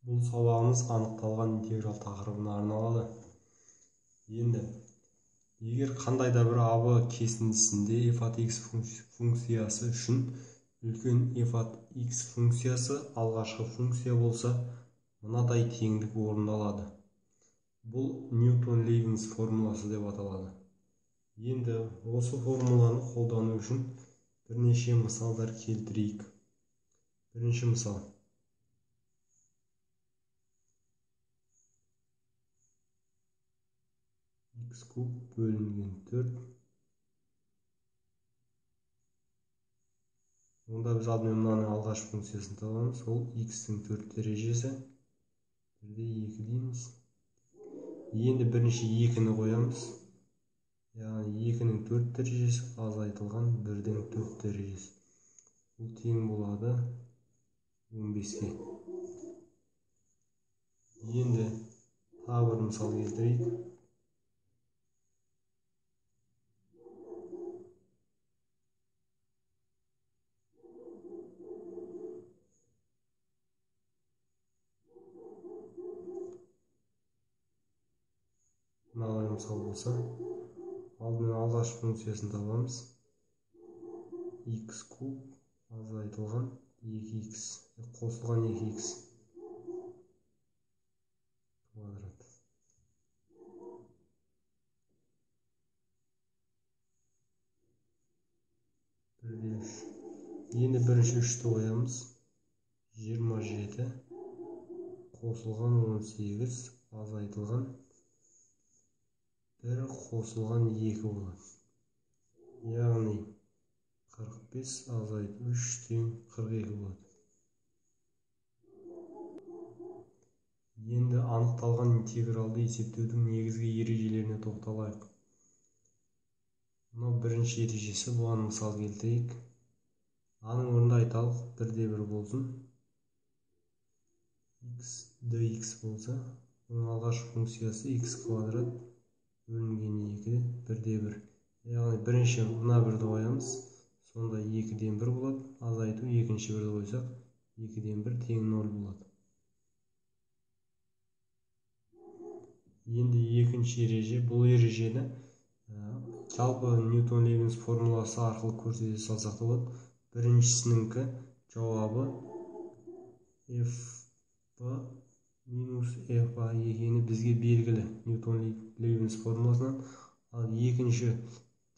Бұл сабағымыз анықталған интеграл тақырыбына арналады. Енді егер қандай да бір АБ кесіндісінде f от x функциясы үшін үлкен f от x функциясы алғашқы функция болса, мынадай теңдік орындалады. Бұл Ньютон-Лейбниц формуласы деп аталады. Енді осы формуланы қолдану үшін бірнеше мысалдар келтірейік. Бірінші мысал. X куб бөлінген 4. Онда біз алдымен мынаның алғашқы функциясын табамыз. Ол x-тің 4 дәрежесі. 1-де 2 дейміз. Енді бірінші 2-ні қоямыз. Яғни 2-нің 4 дәрежесі азайтылған 1-дің 4 дәрежесі. Бұл тең болады 15-ке. Енді тағы бір мысал келтірейік. Мынадай мысал болса, алдымен алғашқы функциясын табамыз. X куб азайтылған 2x қосылған 2x квадрат. Бірде 3. Енді бірінші 3-ті қоямыз. 27 қосылған 18 азайтылған 1 қосылған 2 болады. Яғни 45 азайту 3 тең 42 болады. Енді анықталған интегралды есептеудің негізгі ережелеріне тоқталайық. Мынау бірінші ережесі, бұған мысал келтірейік. Аның орнында айталық 1-де 1 болсын. X dx болса, оның алғашқы функциясы x квадрат бөлінген 2, 1-де 1. Яғни бірінші мына бірді қоямыз. Сонда 2-ден 1 болады. Азайту екінші бірді қойсақ, 2-ден 1 тең 0 болады. Енді екінші ереже. Бұл ережені жалпы Ньютон-Лейбниц формуласы арқылы көрсете салсақ та болады. Біріншісінікі жауабы f минус f a екені бізге белгілі Ньютон-Лейбниц формуласынан. Ал екінші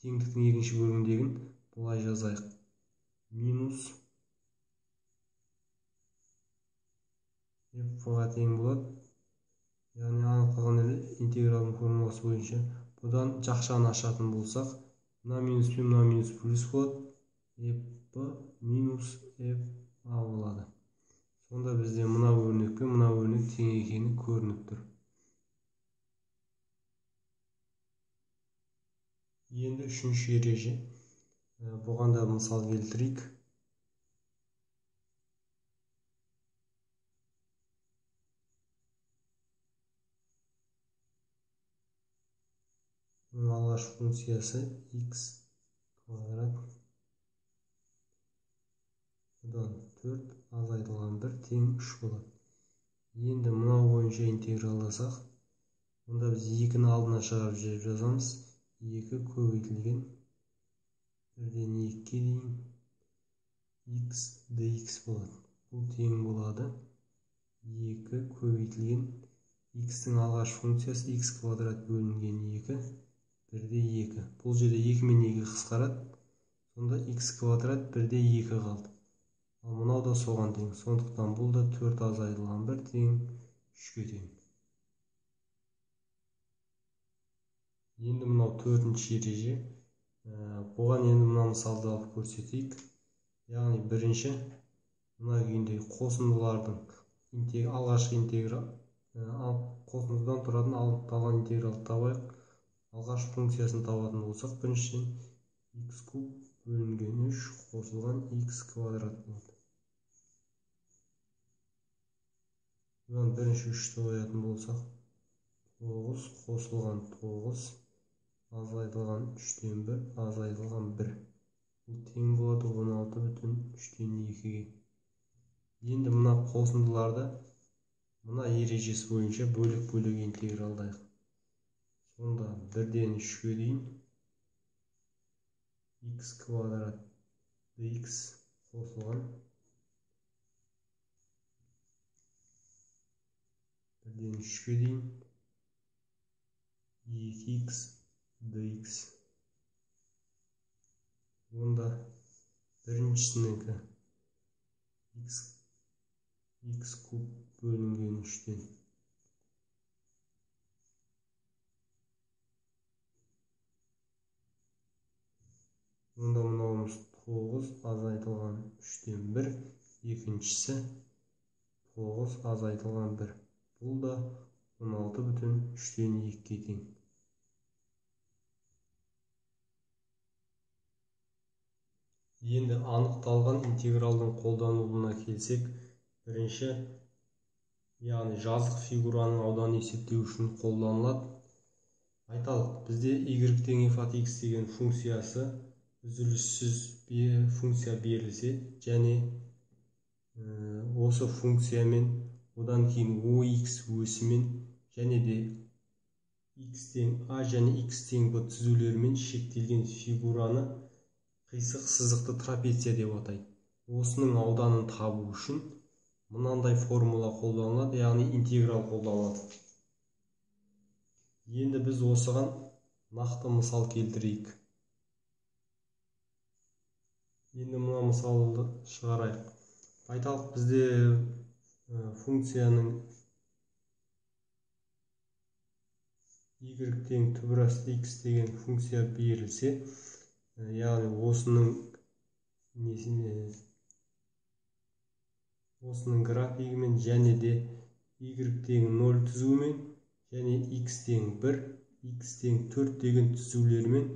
теңдіктің екінші бөлігіндегін былай жазайық. Минус f-ға тең болады. Яғни анықталған интегралдың формуласы бойынша бұдан жақшаны ашатын болсақ, мына минус пен мына минус плюс болады. F минус f a болады. Сонда бізде мына өрнек пен мына өрнек тең екені көрініп тұр. Енді үшінші ереже. Бұған да мысал келтірейік. Бұның алғашқы функциясы x квадрат. Бұдан 4 азайтылған 1 тең 3 болады. Енді мынау бойынша интегралдасақ, онда біз 2-ні алдына шығарып жіберіп жазамыз. 2 көбейтілген 1-ден 2-ге дейін x dx болады. Бұл тең болады 2 көбейтілген x-тің алғашқы функциясы x квадрат бөлінген 2, 1-де 2. Бұл жерде 2 мен 2 қысқарады. Сонда x квадрат 1-де 2 қалды. Ал мынау да соған тең. Сондықтан бұл да 4 азайтылған 1 тең 3-ке тең. Енді мынау төртінші ереже. Бұған енді мына мысалды алып көрсетейік. Яғни бірінші мына күйіндегі қосындылардың алғашқы интеграл, қосындыдан тұратын анықталған интегралды табайық. Алғашқы функциясын табатын болсақ, біріншіден x куб бөлінген 3 қосылған x квадрат болады. Бұдан бірінші 3-ті қоятын болсақ, 9 қосылған 9 азайтылған 3-тен 1 азайтылған 1. Бұл тең болады 16,3-тен 2-ге. Енді мына қосындыларды Мына ережесі бойынша бөлік-бөлік интегралдайық. Сонда 1-ден 3-ке дейін x квадрат dx қосылған 1-ден 3-ке дейін 2x dx. Онда біріншісінікі x куб бөлінген 3-тен онда мынауымыз 9 азайтылған 3-тен 1, екіншісі 9 азайтылған 1. Бұл да 16,3-ке тең. Енді анықталған интегралдың қолданылуына келсек, бірінші, яғни жазық фигураның ауданын есептеу үшін қолданылады. Айталық, бізде y тең f от x деген функциясы үзіліссіз функция берілсе, және осы функциямен одан кейін ox өсімен және де x тең a және x тең b түзулерімен шектелген фигураны қисық сызықты трапеция деп атайды. Осының ауданын табу үшін мынандай формула қолданылады, яғни интеграл қолданылады. Енді біз осыған нақты мысал келтірейік. Енді мына мысалды шығарайық. Айталық, бізде функцияның y тең түбір асты x деген функция берілсе, яғни осының осының графигімен және де y тең 0 түзуімен және x тең 1, x тең 4 деген түзулермен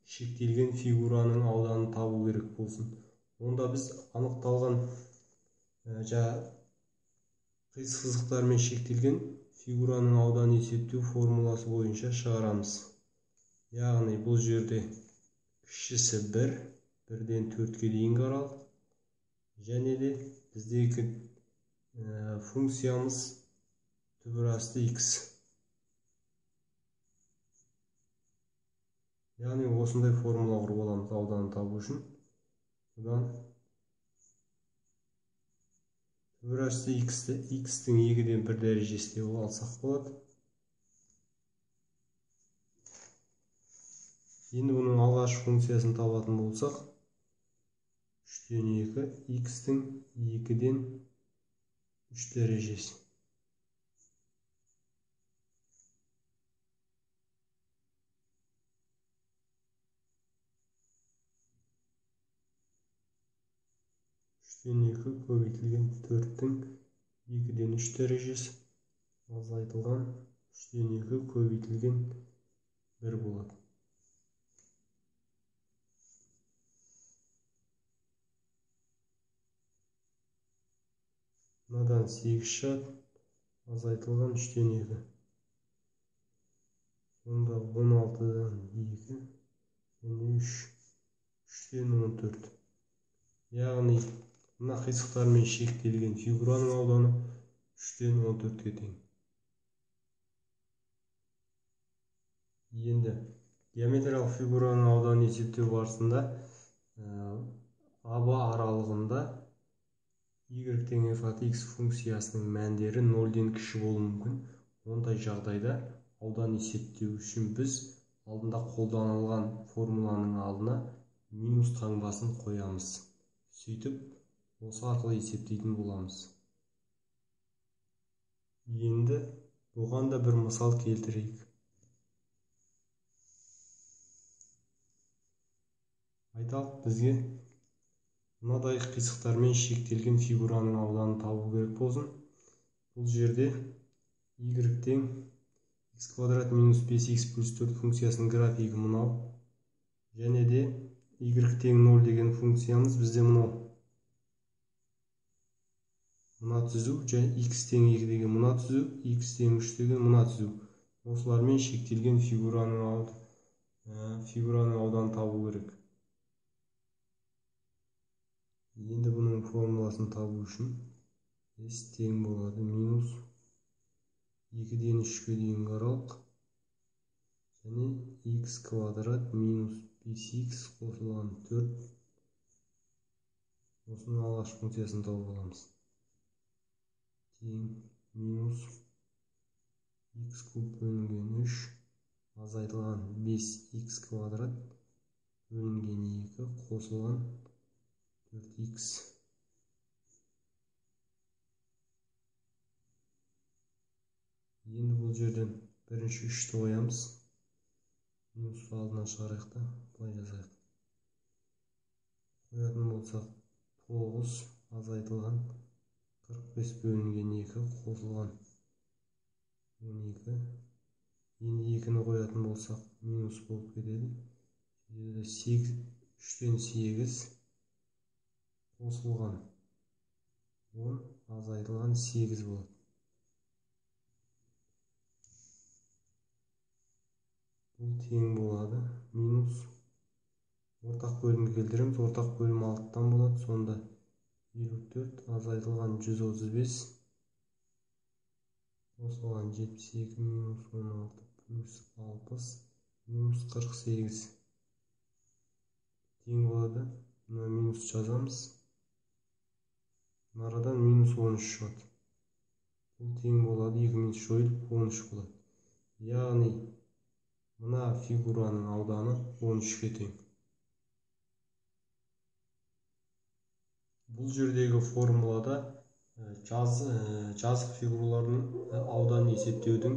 шектелген фигураның ауданын табу керек болсын. Онда біз анықталған қисық сызықтармен шектелген фигураның ауданын есептеу формуласы бойынша шығарамыз. Яғни бұл жерде кішісі 1, 1-ден 4-ке дейінгі аралық, және де біздегі функциямыз түбір асты x. Яғни осындай формула құрып аламыз ауданын табу үшін. Бұдан түбір асты x-ті x-тің 2-ден 1 дәрежесі деп алсақ болады. Енді бұның алғашқы функциясын табатын болсақ, 3-тен 2, x-тің 2-ден 3 дәрежесі. Үштен 2 көбейтілген 4-тің 2-ден 3 дәрежесі азайтылған 3-тен 2 көбейтілген 1 болады. Мынадан 8 шығады, азайтылған 3-тен 2. Сонда 16-дан 2 және 3, 3-тен 14. Яғни мына қисықтармен шектелген фигураның ауданы 3-тен 14-ке тең. Енді геометриялық фигураның ауданын есептеу барысында АБ аралығында y тең f от x функциясының мәндері 0-ден кіші болуы мүмкін. Ондай жағдайда аудан есептеу үшін біз алдында қолданылған формуланың алдына минус таңбасын қоямыз. Сөйтіп осы арқылы есептейтін боламыз. Енді бұған да бір мысал келтірейік. Айталық, бізге мынадай қисықтармен шектелген фигураның ауданын табу керек болсын. Бұл жерде y тең x квадрат минус 5x плюс 4 функциясының графигі мынау. Және де y тең 0 деген функциямыз бізде мынау. Мына түзу және x тең 2 деген мына түзу, x тең 3 деген мына түзу. Осылармен шектелген фигураның ауданын табу керек. Енді бұның формуласын табу үшін s тең болады минус 2-ден 3-ке дейінгі аралық және x квадрат минус 5x қосылған 4, осының алғашқы функциясын тауып аламыз. Тең минус x куб бөлінген 3 азайтылған 5x квадрат бөлінген 2 қосылған 4x. Енді бұл жерден бірінші 3-ті қоямыз. Минусты алдынан шығарайық та, былай жазайық. Қоятын болсақ 9 азайтылған 45 бөлінген 2 қосылған 12. Енді 2-ні қоятын болсақ минус болып кетеді. 3-тен 8 қосылған 10 азайтылған 8 болады. Бұл тең болады минус ортақ бөлімге келтіреміз. Ортақ бөлім 6-тан болады. Сонда 54 азайтылған 135 қосылған 72 минус 16 плюс 60 минус 48 тең болады. Мына минус жазамыз. Мынадан минус 13 шығады. Бұл тең болады. 2 минус жойылып 13 болады. Яғни мына фигураның ауданы 13-ке тең. Бұл жердегі формулада жазық фигуралардың ауданын есептеудің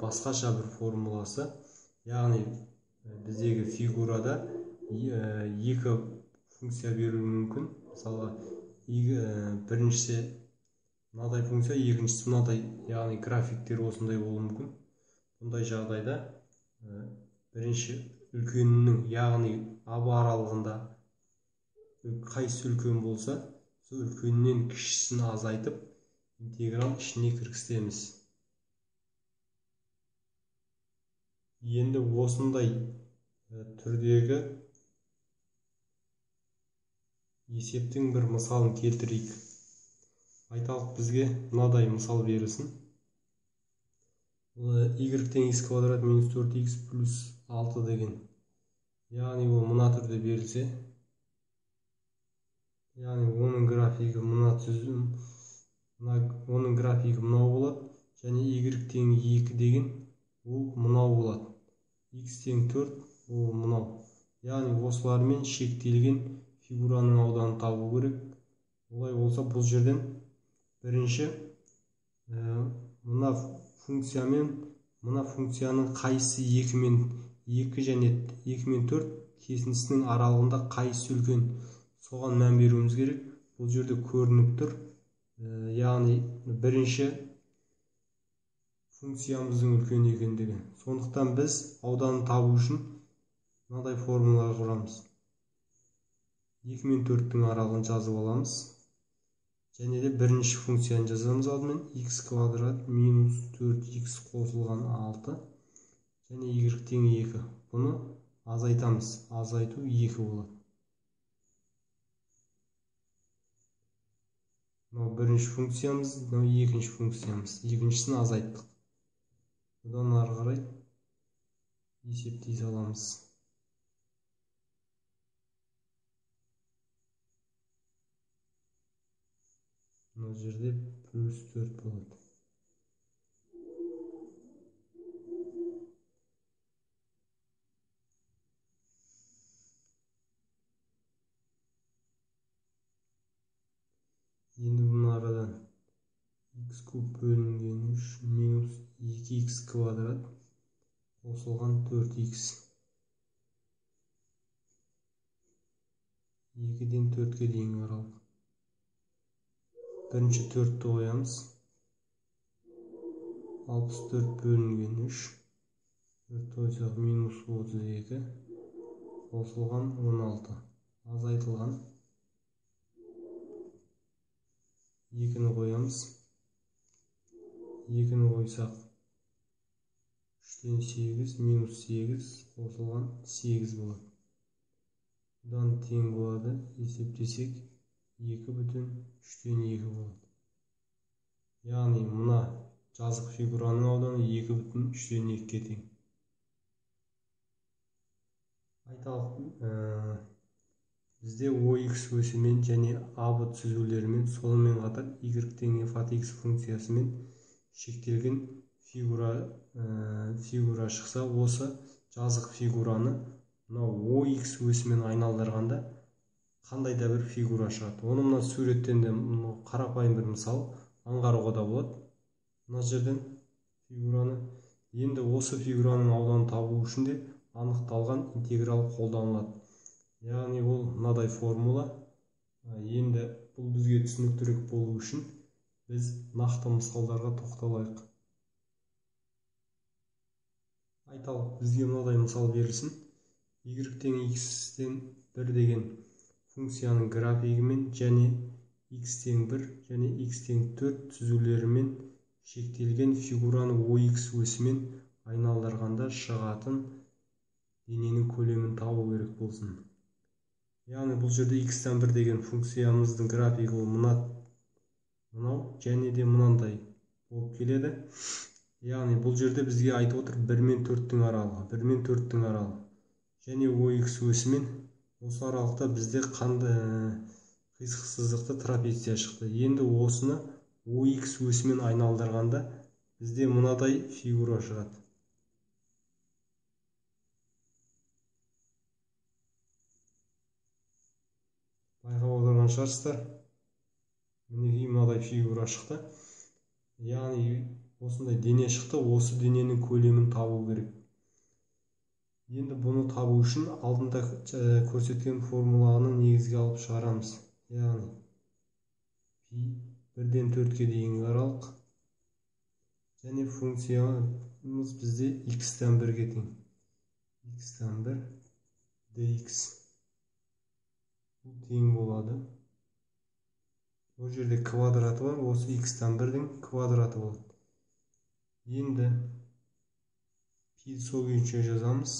басқаша бір формуласы. Яғни біздегі фигурада екі функция берілуі мүмкін. Мысалға, біріншісі мынадай функция, екіншісі мынадай, яғни графиктер осындай болуы мүмкін. Бұндай жағдайда бірінші үлкенінің, яғни АБ аралығында қайсы үлкен болса, сол үлкеннен кішісін азайтып, интеграл ішіне кіргіземіз. Енді осындай түрдегі есептің бір мысалын келтірейік. Айталық, бізге мынадай мысал берілсін. Y тең x квадрат минус 4x плюс 6 деген. Яғни ол мына түрде берілсе, яғни оның графигі мына түзім, оның графигі мынау болады, және y тең 2 деген ол мынау болады. X тең 4 ол мынау. Яғни осылармен шектелген фигураның ауданын табу керек. Олай болса, бұл жерден бірінші мына функция мен мына функцияның қайсысы 2 мен 2 және 2 мен 4 кесіндісінің аралығында қайсысы үлкен, соған мән беруіміз керек. Бұл жерде көрініп тұр. Яғни бірінші функциямыздың үлкен екендігі. Сондықтан біз ауданын табу үшін мынадай формулалар құрамыз. 2 мен 4-тің аралығын жазып аламыз. Және де бірінші функцияны жазамыз алдымен. X квадрат минус 4x қосылған 6 және y тең 2. Бұны азайтамыз. Азайту 2 болады. Мынау бірінші функциямыз, мынау екінші функциямыз. Екіншісін азайттық. Бұдан ары қарай есептей саламыз. Мына жерде плюс 4 болады. Енді бұны арадан x куб бөлінген 3 минус 2x квадрат қосылған 4x. 2-ден 4-ке дейінгі аралық. Бірінші 4-ті қоямыз. 64 бөлінген 3. 4 қойсақ минус 32 қосылған 16. Азайтылған 2-ні қоямыз. 2-ні қойсақ 3-тен 8 минус 8 қосылған 8 болады. Бұдан тең болады. Есептесек 2,3-тен 2 болады. Яғни мына Жазық фигураның ауданы 2,3-ке тең. Айталық, бізде OX өсімен және AB түзулерімен, сонымен қатар Y тең f от x функциясымен шектелген фигура шықса, осы жазық фигураны мынау OX өсімен айналдырғанда қандай да бір фигура шығады. Оны мына суреттен де қарапайым бір мысал аңғаруға да болады. Мына жерден фигураны, енді осы фигураның ауданын табу үшін де анықталған интеграл қолданылады. Яғни ол мынадай формула. Енді бұл бізге түсініктірек болу үшін біз нақты мысалдарға тоқталайық. Айталық, бізге мынадай мысал берілсін. Y тең x-тен 1 деген функцияның графигімен және x тең 1 және x тең 4 түзулерімен шектелген фигураны OX өсімен айналдырғанда шығатын дененің көлемін табу керек болсын. Яғни бұл жерде x-тен 1 деген функциямыздың графигі ол мынау және де мынандай болып келеді. Яғни бұл жерде бізге айтып отыр 1 мен 4-тің аралығы, 1 мен 4-тің аралығы. Және OX өсімен осы аралықта бізде қандай қисық сызықты трапеция шықты. Енді осыны OX өсімен айналдырғанда бізде мынадай фигура шығады. Байқап отырған шығарсыздар. Мінекей мынадай фигура шықты. Яғни осындай дене шықты, осы дененің көлемін табу керек. Енді бұны табу үшін алдында көрсеткен формуланы негізге алып шығарамыз. Яғни пи 1-ден 4-ке дейінгі аралық және функциямыз бізде x-тен 1-ге тең. X-тен 1 dx бұл тең болады. Бұл жерде квадраты бар, осы x-тен 1-дің квадраты болады. Енді пи сол күйінше жазамыз.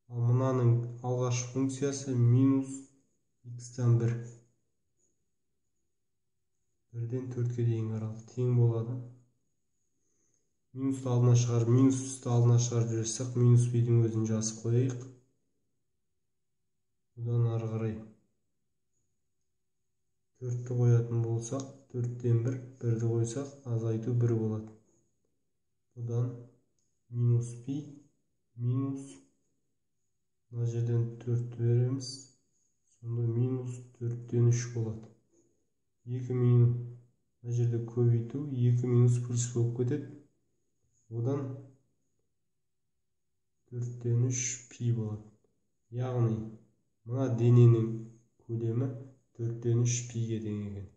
Ал мынаның алғашқы функциясы минус x-тен 1. 1-ден 4-ке дейінгі аралық тең болады. Минусты алдына шығарып, минусты алдына шығарып жіберсек, минус пидің өзін жазып қояйық. Бұдан ары қарай 4-ті қоятын болсақ, 4-тен 1, 1-ді қойсақ, азайту 1 болады. Бұдан минус пи, минус, мына жерден 4-ті береміз, сонда минус 4-тен 3 болады. 2 минус, мына жерде көбейту, 2 минус плюс болып кетеді. Одан 4-тен 3 пи болады. Яғни мына дененің көлемі 4-тен 3 пиге тең екен.